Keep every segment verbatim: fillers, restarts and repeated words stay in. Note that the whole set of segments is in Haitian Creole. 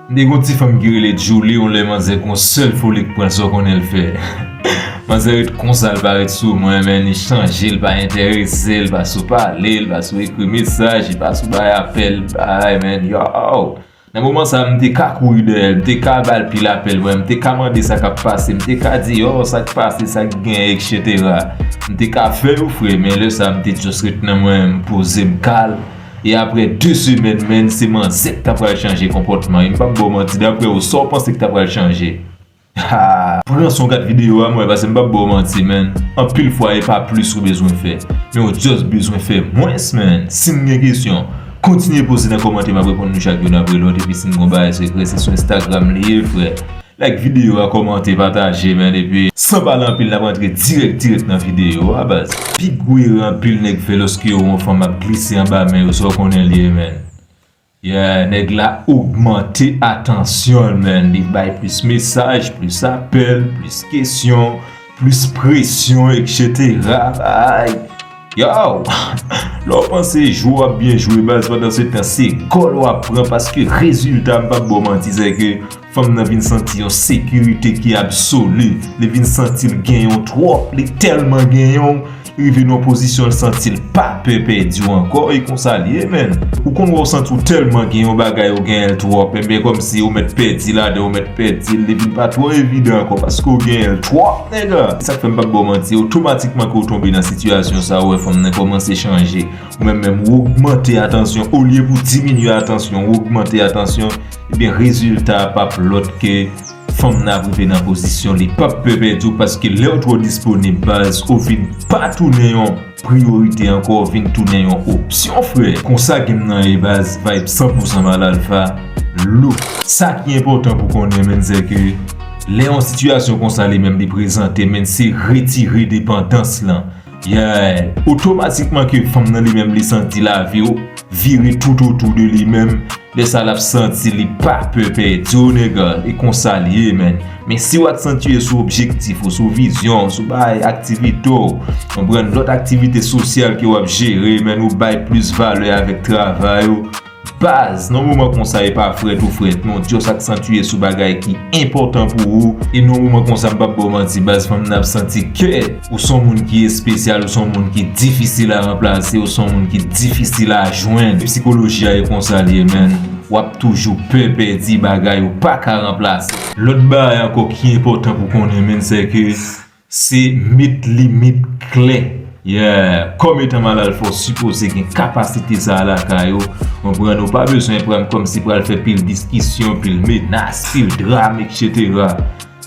M te gen yon ti fanm ki rele Djoulie, yon lè manzè gon sèl foli k pran l, sa w konnen l fè. Manzè ret konsa, l pa ret sou mwen, men li chanje, l pa enterese, l pa sou pale, l pa sou ekri mesaj, li pa sou bay apèl, bay, men, yo. Nan moman sa, m te ka kouri dèyè l, m te ka ba l pil apèl, mwen, m te ka mande sa k ap pase, m te ka di, yo, sa k pase, sa k genyen, etsetera. M te ka fè yo, frè, men lè sa, m te just ret nan mwen, m poze, m kalm. E aprè de semèn, menn, se manzè k ta pral chanje konpòtman. E m p ap ba w manti, daprè ou, sa w panse k ta pral chanje? Ha! Pran son gad videyo a, mwen, paske m p ap ba w manti, menn. Anpil fwa, e pa plis ou bezwen fè, men ou just bezwen fè mwens, menn. Si n gen kesyon, kontinye poze nan kòmantè, m ap reponn nou chak youn apre lòt. Epi si n gon bagay sekrè, se sou Instagram li ye, frè. Like videyo a, kòmante, pataje, menn, epi san pale anpil, n ap rantre dirèk, dirèk nan videyo a, baz. Pi gwo erè anpil nèg fè lòske yo wè yon fanm ap glise anba men yo, sa w konnen l ye, menn. Yeah, nèg la ogmante atansyon l, menn. Li bay plis mesaj, plis apèl, plis kesyon, plis presyon, etsetera. Ay, yo, lè w panse jwe w ap byen jwe, baz, pandan se tan se gòl w ap pran, paske rezilta, m p ap ba w manti, se ke fanm nan vin santi yon sekirite ki absoli. Li vin santi l genyen w twòp, li tèlman genyen w, li rive nan yon pozisyon l santi l pa pè pèdi w ankò, e konsa l ye, menn. Ou konn wè w santi w tèlman genyen w bagay, ou genyen l twòp, enben kòmsi ou mèt pèdi ladan, ou mèt pèdi l, li vin pa twò evidan ankò, paske ou genyen l twòp, nèg. Se sa k fè m p ap ba w manti, otomatikman ke w tonbe nan sitiyasyon sa, ou wè fanm nan kòmanse chanje. Ou menm menm, ou ogmante atansyon, olye pou diminye atansyon, ou ogmante atansyon, ebyen, rezilta a p ap lòt ke fanm nan ap rive nan pozisyon li p ap pè pèdi w, paske lè w twò disponib, baz, ou vin pa tounen yon priyorite ankò, ou vin tounen yon opsyon, frè. Konsa game nan ye, baz, vibe san pou san Mal Alfa, look. Sa ki enpòtan pou konnen, menn, se ke lè yon sitiyasyon konsa li menm li prezante, menn, se retire depandans lan. Yeah. Otomatikman ke fanm nan li menm li santi lavi w vire tout otou de li menm. Lè sa l ap santi li pa pè pèdi w, nèg. E konsa l ye, menn. Men si w aksantiye sou objektif ou, sou vizyon w, sou bay aktivite w, konprann lòt aktivite sosyal ke w ap jere, menn, ou bay plis valè avèk travay ou, baz, nan moman konsa, e pa frèt ou frèt, non, just aksantiye sou bagay ki enpòtan pou ou. E nan moman konsa, m p ap ba w manti, baz, fanm nan ap santi ke ou s on moun ki espesyal, ou s on moun ki difisil a ranplase, ou s on moun ki difisil a jwenn. Sikoloji a e konsa l ye, menn. W ap toujou pè pèdi bagay ou pa ka ranplase. Lòt bagay ankò ki enpòtan pou konnen, menn, se ke se met limit klè. Yeah. Kòm etan Mal Alfa, w sipoze gen kapasite sa a lakay ou. Konprann, ou pa bezwen pran kòmsi pral fè pil diskisyon, pil menas, pil dram, etsetera.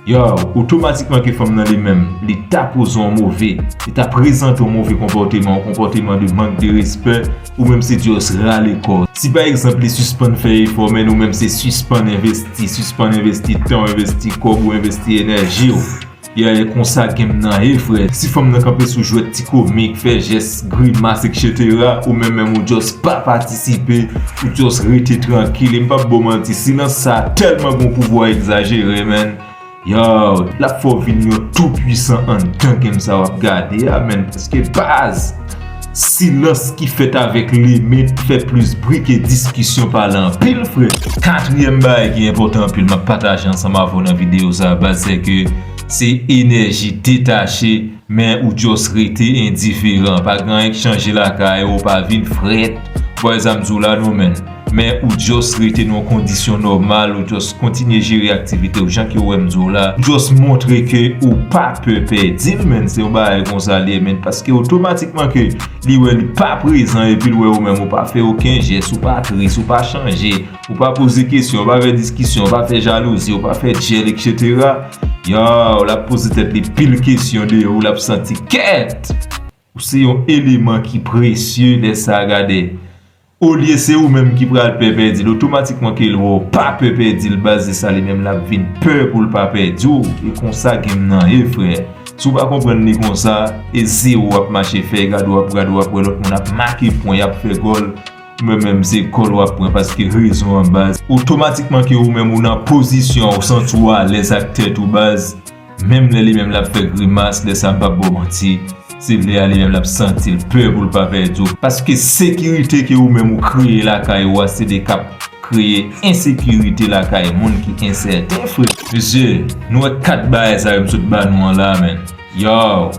Yo, otomatikman ke fanm nan li menm, li ta poze yon move, li ta prezante yon move konpòteman, yon konpòteman de mank de respè, ou menm se just rale kò w. Si pa egzanp, li sispann fè efò, men ou menm se sispann envesti, sispann envesti tan w, envesti kòb ou, envesti enèji w. Yeah, e konsa game nan ye, frè. Si fanm nan kanpe sou jwèt ti komik, fè jès, grimas, etsetera, ou menm menm ou just pa patisipe, ou just rete trankil. E m p ap ba w manti, silans sa a tèlman gon pouvwa egzajere, menn. Yo, l ap fè w vin yon tou pwisan anndan game sa w ap gade a, menn. Paske baz, silans ki fèt avèk limit fè plis bri ke diskisyon pale anpil, frè. Katriyèm bagay ki enpòtan anpil m ap pataje ansanm avè w nan videyo sa a, baz, se ke se enèji detache, men ou just rete endiferan. Pa gen anyen k chanje lakay ou, ou pa vin frèt. Ou pa wè sa m di w la, non, menn. Men ou just rete nan yon kondisyon nòmal, ou just kontinye jere aktivite w jan ke w wè m di w la. Ou just montre ke ou pa pè pèdi l, menn. Se yon bagay konsa l ye, menn. Paske otomatikman ke li wè li pa prezan epi l wè ou menm ou pa fè okenn jès, ou pa tris, ou pa chanje, ou pa poze kesyon, ou pa fè diskisyon, ou pa fè jalouzi, ou pa fè dyèl, etsetera. Yo, l ap poze tèt li pil kesyon de ou, l ap santi kèt. Ou se yon eleman ki presye lè sa a, gade. Olye se ou menm ki pral pè pèdi l, otomatikman ke l wè w pa pè pèdi l, baz, se sa li menm l ap vin pè pou l pa pèdi w. E konsa game nan ye, frè. Si w pa konprann li konsa, e zewo w ap mache fè, gade w ap, gade w ap wè lòt moun ap make pwen, y ap fè gòl. Ou menm menm se gòl w ap pran paske rezon an, baz. Otomatikman ke ou menm ou nan pozisyon, ou santi w alèz ak tèt ou, baz. Menm lè li menm l ap fè grimas, lè sa a m p ap ba w manti, se lè a li menm l ap santi l pè pou l pa pèdi w. Paske sekirite ke ou menm ou kreye lakay ou a, se li k ap kreye ensekirite lakay moun ki ensèten, frè. Mesye, nou wè kat bagay sa yo m sot ba nou an la, menn. Yow,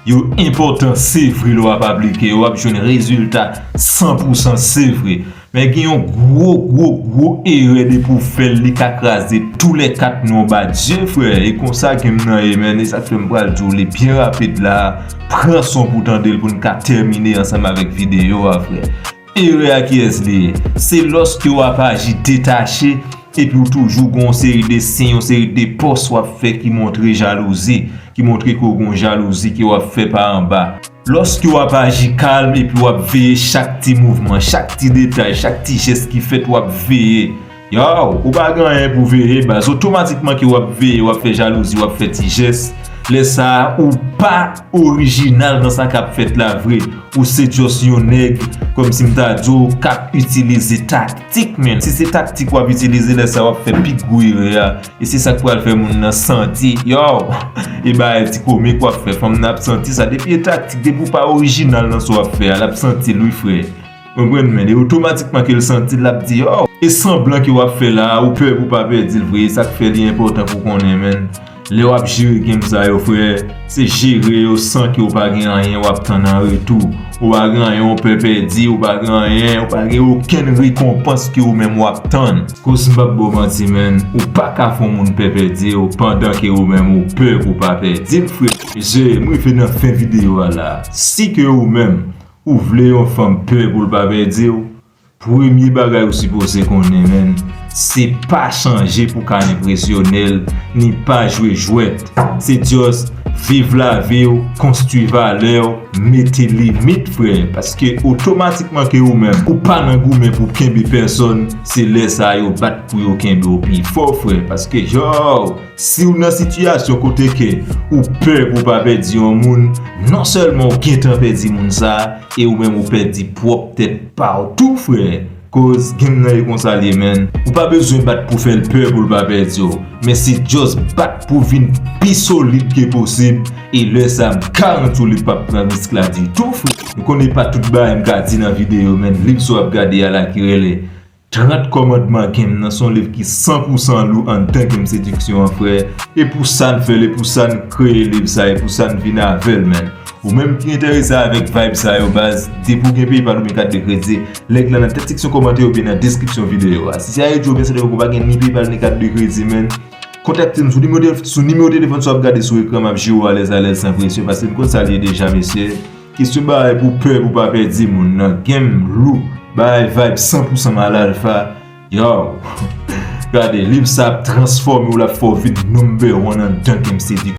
yo enpòtan, se vre, lè w ap aplike yo, w ap jwenn rezilta san pou san, se vre. Men gen yon gwo, gwo, gwo erè, depi w fè l, li ka kraze tou lè kat nou anba dye, frè. E konsa game nan ye, menn. E sa k fè m pral di w li byen rapid la. Pran son pou tande l pou n ka tèmine ansanm avèk videyo a, frè. Erè a, kiyès li ye? Se lòske w ap aji detache, epi w toujou gen yon seri de siy, yon seri de pòs w ap fè ki montre jalouzi, ki montre ke w gen yon jalouzi ke w ap fè pa anba. Lòske w ap aji kalm epi w ap veye chak ti mouvman, chak ti detay, chak ti jès ki fèt, w ap veye. Yow, ou pa gen anyen pou veye, baz. Otomatikman ke w ap veye, w ap fè jalouzi, w ap fè ti jès. Lè sa a, ou pa orijinal nan sa k ap fèt la vre. Ou se just yon nèg, kòmsi m ta di w, k ap itilize taktik, menn. Si se taktik w ap itilize, lè sa a w ap fè pi gwo erè a. E se sa k pral fè moun nan santi, yow, e bagay ti komik w ap fè, fanm nan ap santi sa. Depi e taktik, depi w pa orijinal nan sa w ap fè a, l ap santi l wi, frè. Konprann, menn? E otomatikman ke l santi l, l ap di, yow, e sanblan ke w ap fè la a, ou pè pou w pa pèdi l vre. E sa k fè li enpòtan pou w konnen, menn. Lè w ap jere game sa yo, frè, se jere yo san ke w pa gen anyen w ap tann an retou. Ou pa gen anyen w pè pèdi, ou pa gen anyen, ou pa gen okenn rekonpans ke ou menm w ap tann. Koz m p ap ba w manti, menn, ou pa ka fè yon moun pè pèdi w pandan ke ou menm ou pè pou w pa pèdi l, frè. Mesye, m rive nan fen videyo a la. Si ke ou menm, ou vle yon fanm pè pou l pa pèdi w, premye bagay ou sipoze konnen, menn, se pa chanje pou ka enpresyone l, ni pa jwe jwèt. Se just viv lavi w, konstwi valè w, mete limit, frè. Paske otomatikman ke ou menm, ou pa nan goumen pou kenbe pèsonn, se lè sa a yo bat pou yo kenbe w pi fò, frè. Paske, yow, si w nan sitiyasyon kote ke ou pè pou w pa pèdi yon moun, non sèlman ou gentan pèdi moun sa a, e ou menm ou pèdi pwòp tèt pa w tou, frè. Koz game nan e konsa l ye, menn. Ou pa bezwen bat pou fè l pè pou l pa pèdi w. Men se just bat pou vin pi solid ke posib. E lè sa a, m garanti w li p ap pran risk la ditou, frè. Nou konnen pa tout bagay m ka di nan videyo, menn. Liv sa w ap gade a la ki rele Trant Kòmandman Game nan, se yon liv ki san pou san lou anndan game sediksyon an, frè. E pou sa n fè l, e pou sa n kreye liv sa, e pou sa n vin avè l, menn. Ou menm ki enterese avèk vibe sa yo, baz, depi w gen PayPal oubyen kat de kredi, link lan nan description kòmantè oubyen nan description videyo a. Si se Ayiti oubyen Sendomeng ou pa gen ni PayPal ni kat de kredi, menn, kontakte m sou nimewo de, sou nimewo telefòn sa w ap gade sou ekran, m ap jere w alèz alèz san presyon, paske m konn sa l ye deja, mesye. Kesyon bagay pou pè, pou pa pèdi moun nan game lou, bagay vibe san pou san mal alfa. Yow, gade, liv sa ap transfòme w, l ap fè w vin number one anndan game sediksyon.